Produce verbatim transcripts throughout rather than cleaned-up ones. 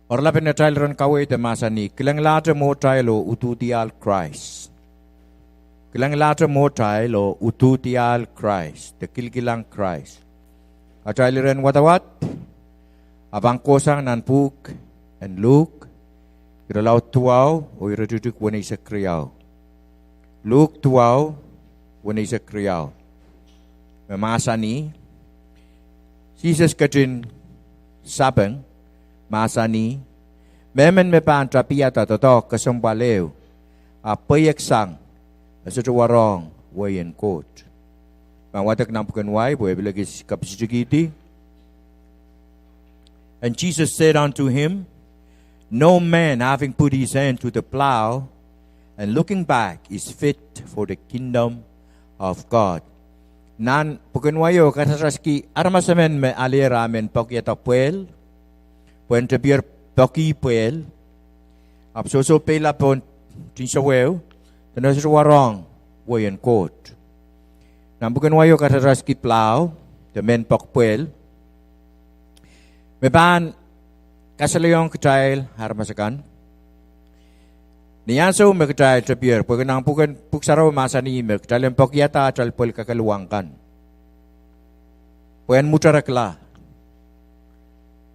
Oaralap en atail iren kaweid e mahsanih, kilenglahte mwohtail oh ududiahl Krais. Kilenglahte mwohtail oh ududiahl Krais, de kilkilang Krais. Atail iren wadawad, a pahn kohsang nan pwuhk en Luk, irelaud duwau oh iretikitik weneisek riau. Luk duwau, weneisek riau. Me mahsanih, Sises ketin sapeng, mahsanih, mehmen me pahn tapihada doadoahk kesempwal ehu, ahpw pweieksang, e sohte warohng wehin Koht. Ma wadek nan pwuken wai, pwe e pil kis kapisikihdi. And Jesus said unto him, No man having put his hand to the plough, and looking back, is fit for the kingdom of God. Nan pwuken waio e karasaraski aramas emen me alehr ah men poakiada pwehl, pwehn tepier poaki pwehl, ahpw sohsohpeila pohn tinseweu, dene sohte warohng wehin Koht. Nan pwuken waio e karasaraski plough, de mehn poak pwehl, me pahn kasalehiong kitail aramas akan, ni ansou me kitail tepier, pwehki nan pwuken, pwuhk sarawi mahsanih me kitail en poakiada atail pwehl kekeluwak kan, pwehn mwuterekla.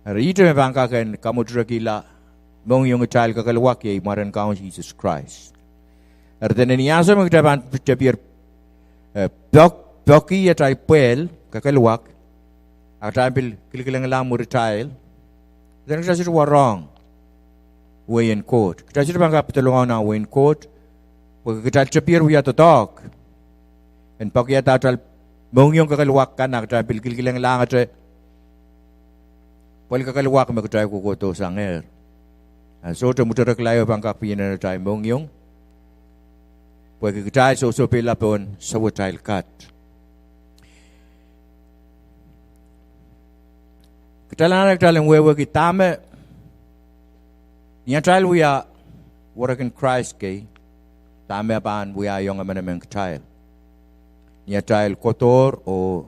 Eri ihte me pahn kak en kamwuterekihla mohngiong atail kekeluwak iei mwaren Kaun Sises Krais. Eri dene ni ansou me kitail pahn tepier, eh, poak, poaki atail pwehl kekeluwak, a kitail pil kilkilengla mwuritail, dene kitail sohte warohng wehin Koht. Kitail sohte pahn kak pedolong nan wehin Koht, pwe kitail tepier wia doadoahk en poakiada atail mohngiong kekeluwak kan, a kitail pil kilkilenglahngete pwehl kekeluwak me kitail kohkohdohsangehr. A sohte mwuterekla ieu pahn kak pil inenen atail mohngiong, pwehki kitail sohsohpeila pohn sawetail kat. Kitail anahne kitail en wehwehki dahme, ni atail wia werek en Krais kei, dahme pahn wiahiong emenemen kitail ni atail kohdohr oh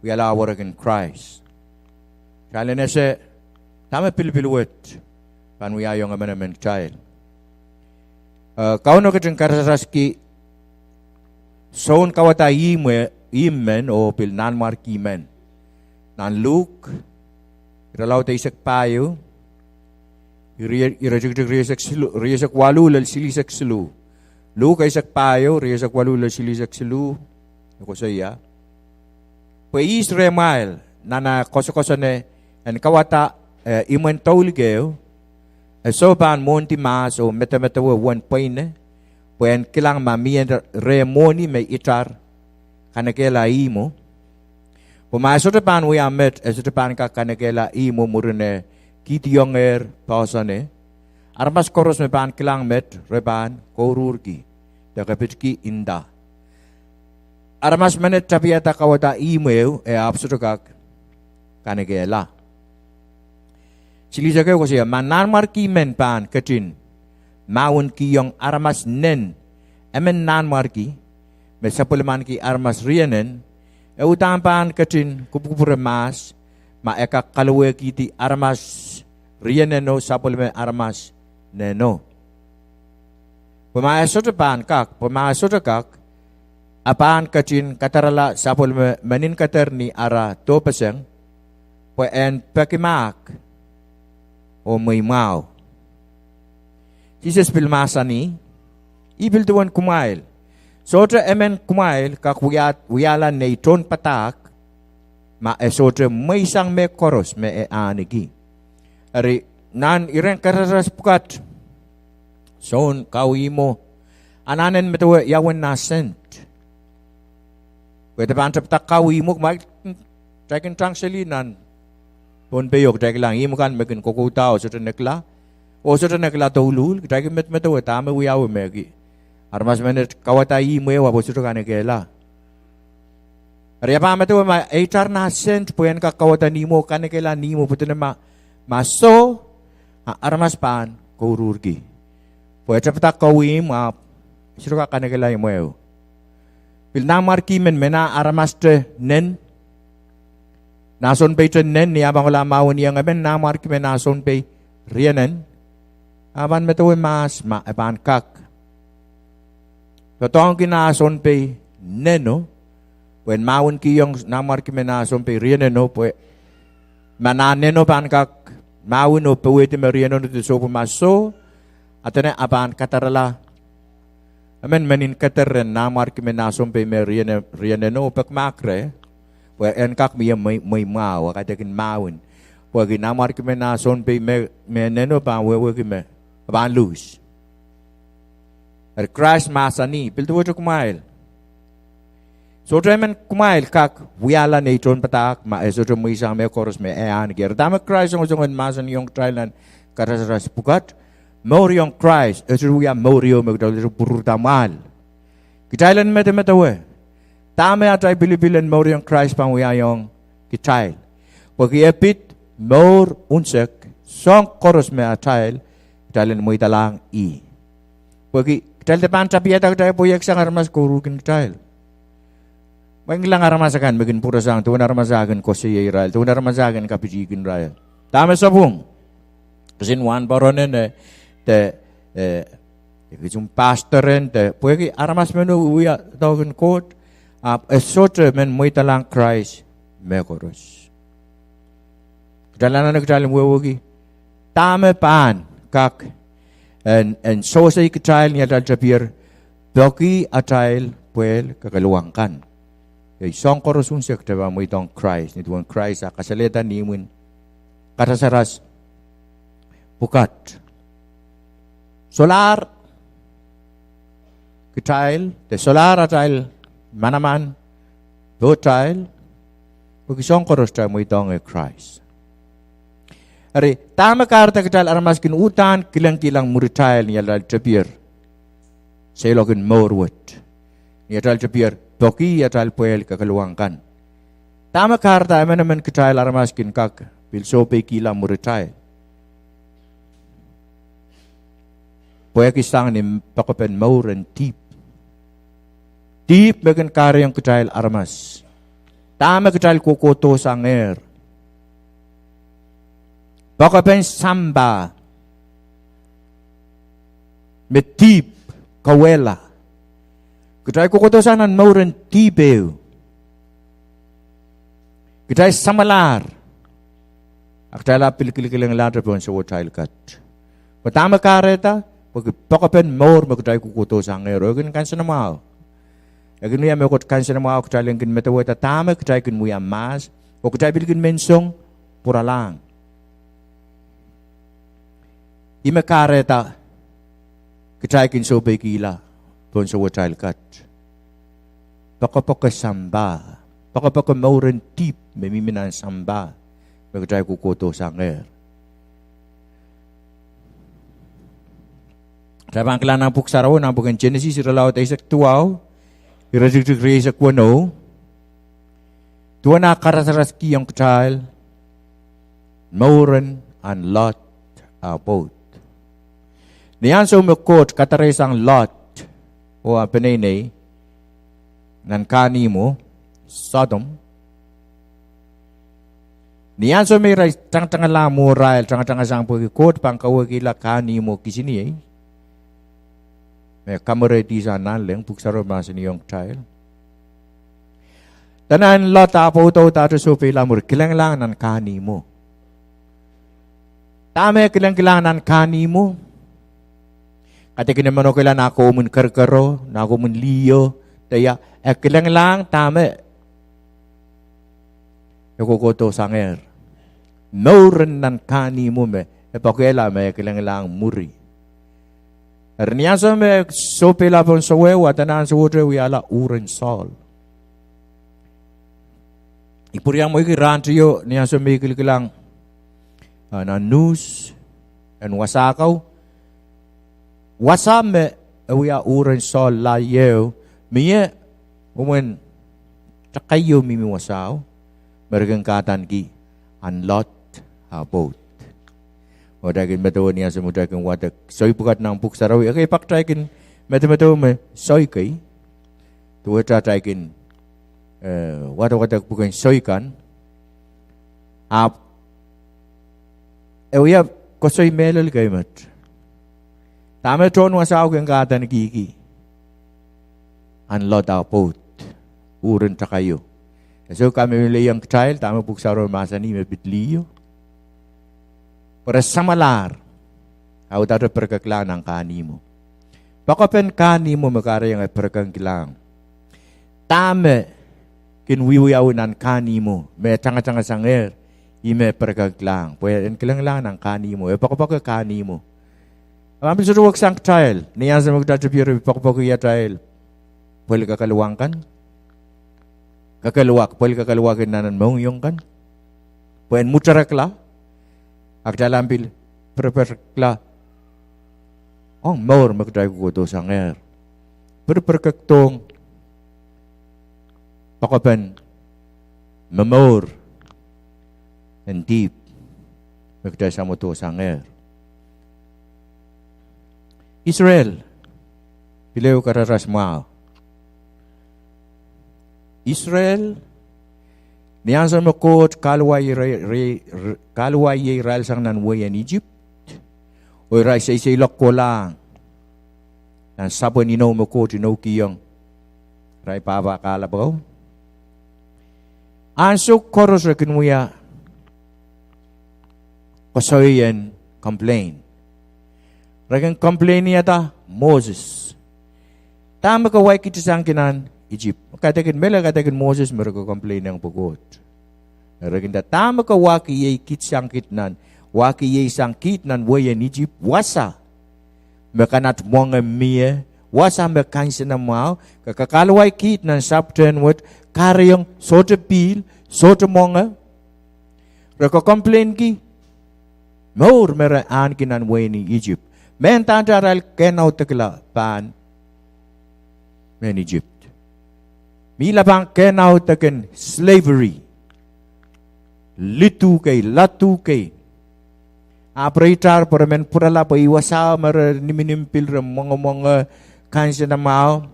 wiahla werek en Krais. Kitail en ese dahme pilipil wet pahn wiahiong emenemen kitail. Eh, Kauno ketin karasaraski soun kawada ihmw, ihmw men oh pil nanmwarki men. Nan Luk, irelaud eisek pahieu, ire, iretikitik rieisek siluh, rieisek waluh lel silihsek siluh. Luk eisek pahieu, rieisek waluh lel silihsek siluh, e koasoia, pwe ihs rehmwail nan ah koasokoasone en kawada, eh, imwen doulike, e soh pahn mwohndi mahs oh medemedewe uwen pweine, pwe en kilang ma mie reh mwohni me itar kanekehla ihmwo? Pwe ma e sohte pahn wia met, e sohte pahn kak kanekehla ihmwo mwurin eh kihdiongehr poahsoane. Aramas koaros me pahn kilang met re pahn kouruhrki, de kepitki nda. Aramas menet tapihada kawada ihmw ehu, e ahpw sohte kak kanekehla. Silihsek ehu koasoia, ma nanmwarki men pahn ketin mahwenikiong aramas nen emen nanmwarki me sapwellimaniki aramas rienen, e uhdahn pahn ketin kupwukupwure mahs ma e kak kalowehkihdi aramas rieneno sapwellime aramas neno. Pwe ma e sohte pahn kak, pwe ma e sohte kak, a pahn ketin kadarala sapwellime meninkeder ni ara dohpeseng, pwe en peki mahk oh mwehi mwahu. Sises pil mahsanih, I pil duwen kumwail, sohte emen kumwail kak wia, wiahla nei tohnpadahk ma e sohte mweisang mehkoaros me e ahneki. Eri, nan iren karasaras pwukat, soun kau ihmwo anahne en medewe ia uwen nah sent. Pwe de pahn tepda kau ihmwo, ma kitail kin tang seli nan Pohnpei, oh kitail kilang ihmw kan me kin kokouda oh sohte nekla, oh sohte nekla douluhl, kitail kin medemedewe dahme wiawi mehki. Aramas menet kawada ihmw ehu ahpw sohte kanekehla. Eri ia pahn medewe ma e itar nah sent pwe en kak kawada ihmwo, kanekehla ihmwo, pwe dene ma, ma soh, a aramas pahn kouruhrki. Pwe e tepda kau ihmw ahpw sohte kak kanekehla ihmw ehu. Pil nanmwarki men me nah aramaste nen, nah sounpeite nen, ni ah pahn kohla mahweniong emen nanmwarki me nah sounpei rienen, a pahn medewe mahs ma e pahn kak doadoahngki nah sounpei neno, pwehn mahwenkihong nanmwarki me nah sounpei rieneno, pwe ma nah neno pahn kak mahwen oh powehdi me rieneno de sohpwo ma soh, a dene a pahn kadarala emen mehn keder rehn nanmwarki me nah sounpei me riene-, rieneno peki mahk reh, pwe en kak mie mwe-, mweimwahu, a kaidehkin mahwen. Pwehki nanmwarki me nah sounpei me, me neno pahn wehwehki me, pahn lose. Eri Krais mahsanih, pil duwehte kumwail. Sohte emen kumwail kak wiahla nei tohnpadahk ma e sohte mweisang mehkoaros me e ahneki. Eri dahme Krais songosong en mahsanihong kitail nan karasaras pwukat, mour ong Krais, e sohte wia mour ieu me kitail sohte pwururda mwahl. Kitail en medemedewe dahme atail pilipil en mour ong Krais pahn wiahiong kitail. Pwehki e pid mour unsek, soahng koaros me atail, kitail en mweidalahng ih. Pwehki kitail de pahn tapiada kitail pweiek sang aramas kouruhrkin kitail. Mwein kilang aramas akan me kin pwurasang, duwen aramas akan koasoia irail, duwen aramas akan kapitihkin irail. Dahme sapwung? Kisin wahnpoaron en, eh, de, eh, kisin pastor en de, pwehki aramas men wia doadoahk en Koht, ahpw e sohte men mweidalahng Krais mehkoaros. Kitail anahne kitail en wehwehki dahme pahn kak en, en sewese kitail ni atail tepier poaki atail pwehl kekeluwang kan. Ei, soahng koaros unsek kitail pahn mweidohng Krais, nin duwen Krais a kasalehda ni imwin karasaras pwukat. Solahr kitail, de solahr atail manaman, pohtail, pwehki soahng koaros kitail mweidohng Krais. Eri, dahme kahrehda kitail aramas kin uhdahn kilengkilang mwuritail ni atail tepier seiloak en mour wet, ni atail tepier poaki atail pwehl kekeluwang kan? Dahme kahrehda emenemen kitail aramas kin kak pil sohpeikihla mwuritail? Pwehki sang ni poakepen mour en dihp. Dihp me kin kahrehiong kitail aramas dahme kitail kohkohdo sangehr. Poakepen sampah me dihp kawehla. Kitail kohkohdo sang nan mour en dihp ehu. Kitail samwalahr, a kitail ahpw pil kilkilenglahte pohn sewatail kat. Pwe dahme kahrehda? Pwehki poakepen mour me kitail kohkohdo sangehr, oh e kin kansenamwahu. E kin wia mehkot kansenamwahu kitail en kin medewehda dahme kitail kin wia mahs, oh kitail pil kin men song pwuralahng. Ih me kahrehda kitail kin sohpeikihla pohn sewatail kat. Poakepoake sampah, poakepoake mour en dihp me mihmi nan sampah me kitail kohkohdo sangehr. Kitail pahn kilang nan Pwuhk Sarawi, nan pwuken Senesis irelaud eisek duwau, iretikitik rieisek weneu, duwen ah karasaraskihong kitail mouren ahn Lot ah pwoud. Ni ansou me Koht kadareisang Lot oh ah peneinei nan kahnihmwo Sodom, ni ansou me irail tangatangala mwohrail, tangatangasang pwehki Koht pahn kawehkihla kahnihmwo kisiniei me kamerehdihsang nanleng, Pwuhk Sarawi mahsanihong kitail, dene ahn Lot ah pwoudoudahte sohpeila mwuri, kilenglahng nan kahnihmwo. Dahme e kilengkilang nan kahnihmwo? Kaidehkin e manokehla nah komwin kerkero, nah komwin liho, de ia, e kilenglahng dahme e kohkohdo sangehr. Mouren nan kahnihmwo me e poakehla me e kilenglahng mwuri. Eri ni ansou me e sohpeila pohn seweo, a dene ansowohte e wiahla uhren soahl. I pwuriamweiki rahn teio ni ansou me I kilkilang, ah, nan nuhs en wasa kau, wasa me e wia uhren soahl la ieu, mie mwomwen takai ieu mihmi wasao me re kin kahdaneki ahn Lot ah pwoud. Oh kitail kin medewe ni ansou me kitail kin wadek soai pwukat nan Pwuhk Sarawi, ekei pak kitail kin medemedewe me soai kei, duwehte atail kin, eh, wadewadek pwuken soai kan, ahpw e wia koasoi mehlel kei met. Dahme tohn wasao kin kadanekihki ahn Lot ah pwoud, uhrin takaio. E sou kameleleiong kitail dahme Pwuhk Sarawio mahsanih me pid liho. Pwe re samwalahr, a uhdahte pirekeklahng nan kahnihmwo. Poakepen kahnihmwo me kahrehiong e pirekekilahng. Dahme kin wiewiawi nan kahnihmwo me tangatanga sangehr, ih me pirekeklahng. Pwe en kilenglahng nan kahnihmwo, e poakepoake kahnihmwo. A pil sohte weksang kitail, ni ansou me kitail tepier poakepoake atail pwel kekeluwak kan, kekeluwak, pwel kekeluwak en nan mohngiong kan, pwe en mwuterekla, a kitail ahpw pil pirepirekla ong mour me kitail kohkohdo sangehr. Pirepirekekdohng poakepen momour en dihp me kitail samwodo sangehr. Israel, pil ehu kararas mwahu. Israel, ni ansou me Koht kahluwa, kahluwaiehirailsang nan wehin Isip, oh irail seiseiloak kohlahng nan sapwen inou me Koht inoukihong irail pahpa kahlap akan, ansou koaros re kin wia koasoi en complain. Re kin complainihada Moses, dahme ke wahkihtisangki nan Isip? Kaidehkin, mehlel kaidehkin Moses me re complain ong pwe Koht. Re kin nda, dahme ke wahkihtisang kiht nan, wahkihtisang kiht nan wehin Isip, wasa me kanat mwenge mie, wasa me kansenamwahu, ke kahluwa kiht nan sapwtehn wet, kahrehiong sohte pihl, sohte mwenge. Re complainki mour me re ahneki nan wehin Isip. Mehnda arail kehnaudekla pahn mehn Isip, mihla pahn kehnaudek en slavery, lidu kei, ladu kei. Ahpw re itar pwe re men pwurala pwe ih wasao me re niminim pihl, re mwengemwenge, kansenamwahu.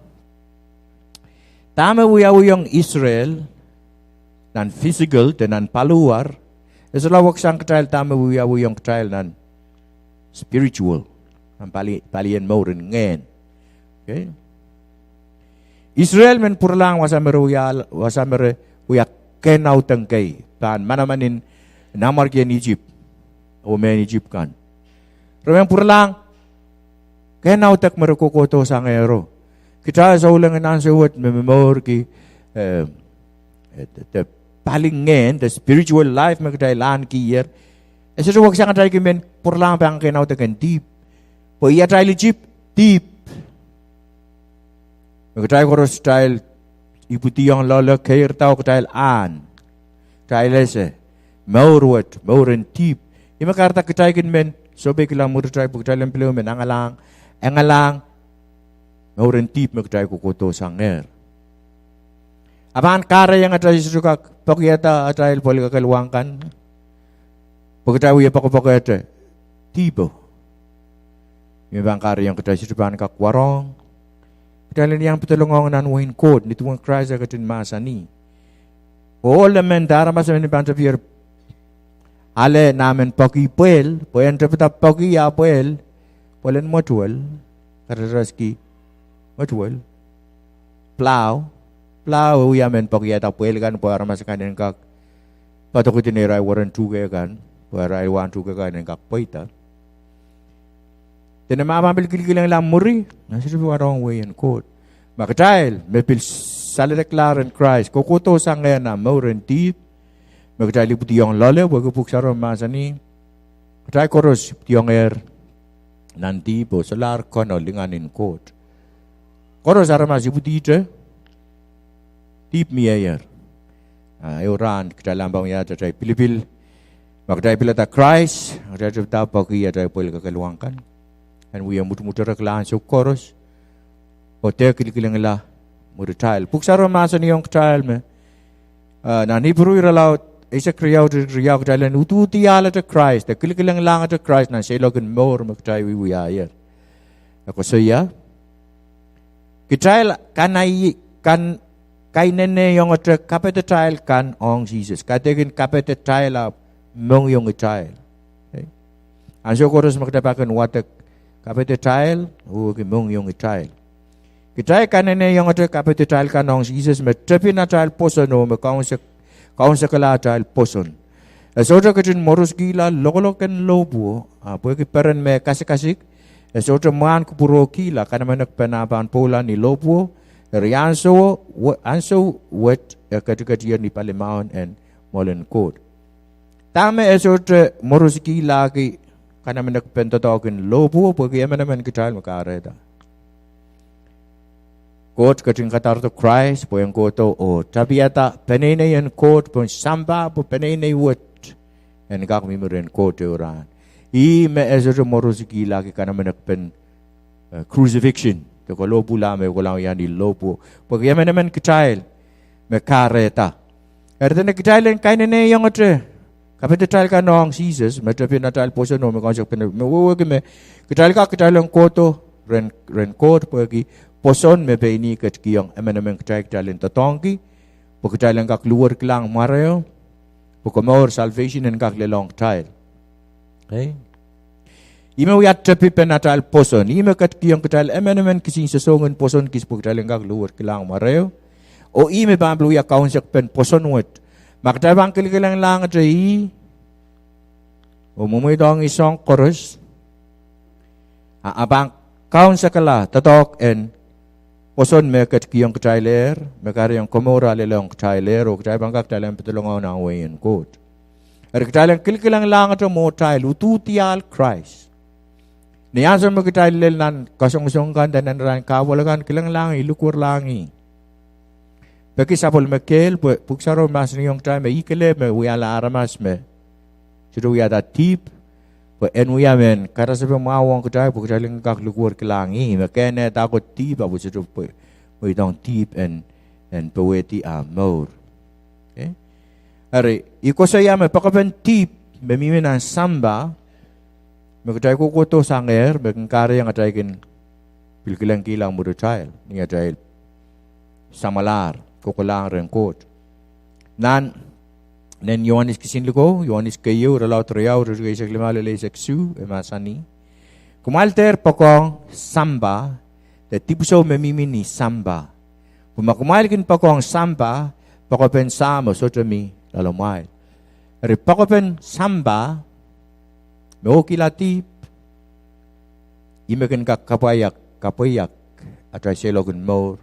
Dahme wiawihong Israel nan physical de nan paliwar, e solahr weksang kitail dahme wiawihong kitail nan spiritual, nan pali, palien mour en ngehn. Israel men pwuralahng wasa me re wia, wasa me re wia kehnaudek kei pahn manaman en nanmwarkien Isip oh mehn Isip kan. Re men pwuralahng kehnaudek me re kohkohdo sangehro. Kitail souleng en ansou wet me momourki, eh, de pali ngehn, de spiritual life me kitail ahnekier, e sohte weksang atail kin men pwuralahng pahn kehnaudek en dihp. Pwe ih atail Isip, dihp. Me kitail koaros kitail ipwidiong loale, keirdao, kitail ahn, kitail ese mour wet, mour en dihp. Ih me kahrehda kitail kin men sohpeikihla mwuritail pwe kitail en pil ehu men engalahng, engalahng mour en dihp me kitail kohkohdo sangehr. A pahn kahrehiong atail sohte kak poakihada atail pwel kekeluwak kan, pwe kitail wie poakepoakehte dihpo. Ih me pahn kahrehiong kitail sohte pahn kak warohng kitail en iang pedolongohng nan wehin Koht, nin duwen Krais eh ketin mahsanih, ohl emen de aramas emen me pahn tepier ale nan men poaki pwehl, pwe en tepida poaki ah pwehl, pwehl en mwetuwel, kararaski mwetuwel, plow, plow e wia men poakihada pwehl kan pwe aramas akan en kak padokedi neirail weren tuhke kan, pwe irail wahn tuhke kan en kak pweida. Dene ma pahn pil kilkilengla mwuri, nan sohte pahn warohng wehin Koht. Ma kitail me pil saledeklahr en Krais, kohkohdo sangehr nan mour en dihp, me kitail ipwidiong loale, pwehki Pwuhk Sarawi mahsanih, kitail koaros ipwidiongehr nan dihp oh solahr kano lingan en Koht. Koaros aramas ipwidihte, dihp mieier. A ehu rahn kitail ahpw pahn wiahda atail pilipil. Ma kitail pilada Krais, kitail tepida poaki atail pwel kekeluwak kan, en wie mwutumwuterekla ansou koaros, oh dehr kilkilengla mwuritail. Pwuhk Sarawi mahsanihong kitail me, ah, nan Ipru irelaud eisek riau, riau, kitail en ududiahlahte Krais, de kilkilenglahngete Krais nan seiloak en mour me kitail wiewiahier. E koasoia, kitail kan, kan, kainenehiongete kapehdatail kan ong Sises. Kaidehkin kapehdatail ahpw mohngiongitail. Ansou koaros me kitail pahn kin wadek kapehditail, oh ki mohngiongitail. Kitail kanenehiongete kapehditail kan ong Sises me tepin atail pwoson oh me kaunsekala atail pwoson. E sohte ketin mworoskihla lokolok en lohpwuo, ah pwehki peren me kasikasik, e sohte mwahn kupwurokihla kanamenekpen ah pahn pwoula ni lohpwuo. Eri ansou wet e ketiket ie ni palimaun en mwoalen Koht. Dahme e sohte mworoskihlahki kanamenekpen doadoahk en lohpwuo? Pwehki emenemen kitail me kahrehda Koht ketin kadarodo Krais pwe en kohdo oh tapiada peneinei en Koht pohn sampah pwe peneinei wet en kak mihmi rehn Koht ehu rahn. Ih me e sohte mworoskihlahki kanamenekpen crucifixion, de kolohpwuhla me e kolahng wia ni lohpwuo, pwehki emenemen kitail me kahrehda. Eri dene kitail en kanenehiongete kapehditail kan ong Sises me tepin atail pwoson oh me kaunsekala, me wehwehki me kitail kak, kitail en kohdo rehn Koht pwehki pwoson me pein ih ketikihong emenemen kitail, kitail en doadoahngki pwe kitail en kak luhwet kilang mwareo, pwe komour, salvation, en kak lelohng kitail. Ih me wia tepipen atail pwoson. Ih me ketikihong kitail emenemen kisin sosohng en pwoson kis pwe kitail en kak luhwet kilang mwareo. Oh ih me pahn pil wia kaunsekpen pwoson wet. Ma kitail pahn kilikilenglahngete ih oh mwomweidohng ih soahng koaros, a e pahn kaunsekala doadoahk en pwoson me ketikihong kitailehr, me kahrehiong komour a lelohng kitailehr, oh kitail pahn kak, kitail en pedolongaun wehin Koht. Eri kitail en kilikilenglahngete mwohtail, uduhdiahl Krais. Ni ansou me kitail lel nan kasongosong kan de nan rahn kahpwal kan, kilenglahng ih, likwerlahng ih. Peki sapwellime kehl, pwe Pwuhk Sarawi mahsanihong kitail me ih kelehpw me wiahla aramas me sohte wiahda dihp, pwe en wia mehn karasepe mwahu ong kitail pwe kitail en kak likwerlahng ih, me kehnehda ko dihp ahpw sohte mweidohng dihp en powehdi ah mour. Eri I koasoia me poakepen dihp me mihmi nan sampah, me kitail kohkohdo sangehr, me kin kahrehiong atail kin pil kilengkihla mwuritail ni atail samwalahr kohkohlahng rehn Koht. Nan, nan Ioanes kisin likou, Ioanes keieu, irelaud riau, iretikitik eisek limau lel eisek isuh, e mahsanih: Kumwail dehr poakohng sampah, de dipwisou me mihmi ni sampah. Pwe ma kumwail kin poakohng sampah, poakepen Sahmo sohte mi loalamwail. Eri poakepen sampah, me ohkihla dihp, ih me kin kak kapwaiada, kapwaiada atail seiloak en mour,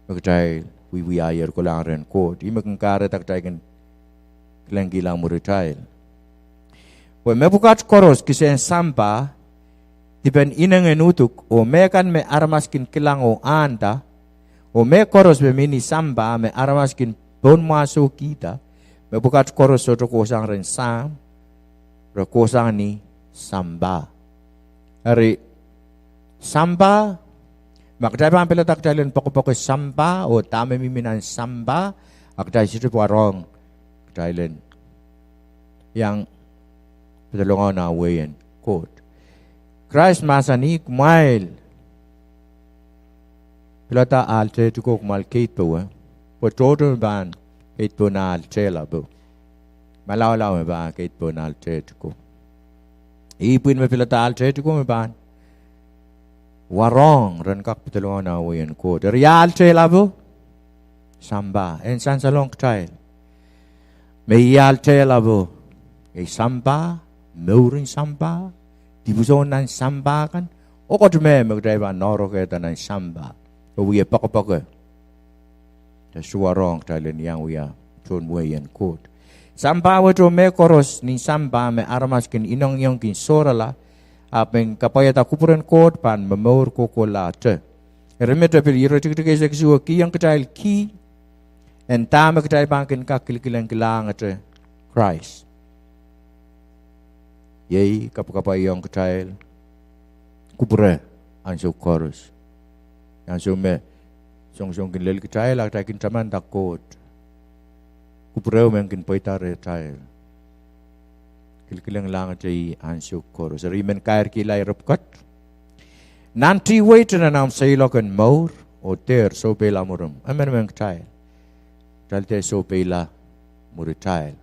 me kitail wiewiahier kolahng rehn Koht. Ih me kin kahrehda kitail kin kilengkihla mwuritail. Pwe mepwukat koaros kisehn sampah dipen ineng en uduk, oh mehkan me aramas kin kilang oh ahnda, oh mehkoaros me mi ni sampah me aramas kin pohnmwahsohkihda, mepwukat koaros sohte kohsang rehn Sahm, re kohsang ni sampah. Eri sampah, ma kitail pahn pilada kitail en poakepoake sampah oh dahme mihmi nan sampah, a kitail sohte pwarohng kitail en iang pedolongaun wehin Koht. Krais mahsanih, kumwail pilada ahl tehtiko, kumwail keid powe, pwe tohto me pahn keid powe nan ahl tehlapo. Malaulau me pahn keid powe nan ahl tehtiko. Ih pwihn me pilada ahl tehtiko me pahn warohng ren kak pedolongaun wehin Koht. Eri ahl tehlapo, sampah, en sansalohng kitail me ih ahl tehlapo, ei sampah, mouren sampah, dipwisou nan sampah kan, oh koht me, me kitail pahn noahrokehda nan sampah oh wie poakepoake, de sohte warohng kitail en iang wia tohn wehin Koht. Sampah wet oh mehkoaros ni sampah me aramas kin inengieng, kin sohrala, ahpw me kin kapwaiada kupwuren Koht pahn momour kohkohlahte. Eri met e pil iretikitik eisek isuh kihong kitail kih en dahme kitail pahn kin kak kilkilengkilangete Krais. Iei kapwakapwaiong kitail kupwure ansou koaros. Ansou me songosong kin lel kitail, a kitail kin tamanda Koht, kupwure men kin pweida rehtail. Kilkilenglahngete ih ansou koaros. Eri I men kairkihla ire pwukat: Nantihweite nan ahmw seiloak en mour, oh dehr sohpeila mwurimw. Emenemen kitail, kitail dehr sohpeila mwuritail.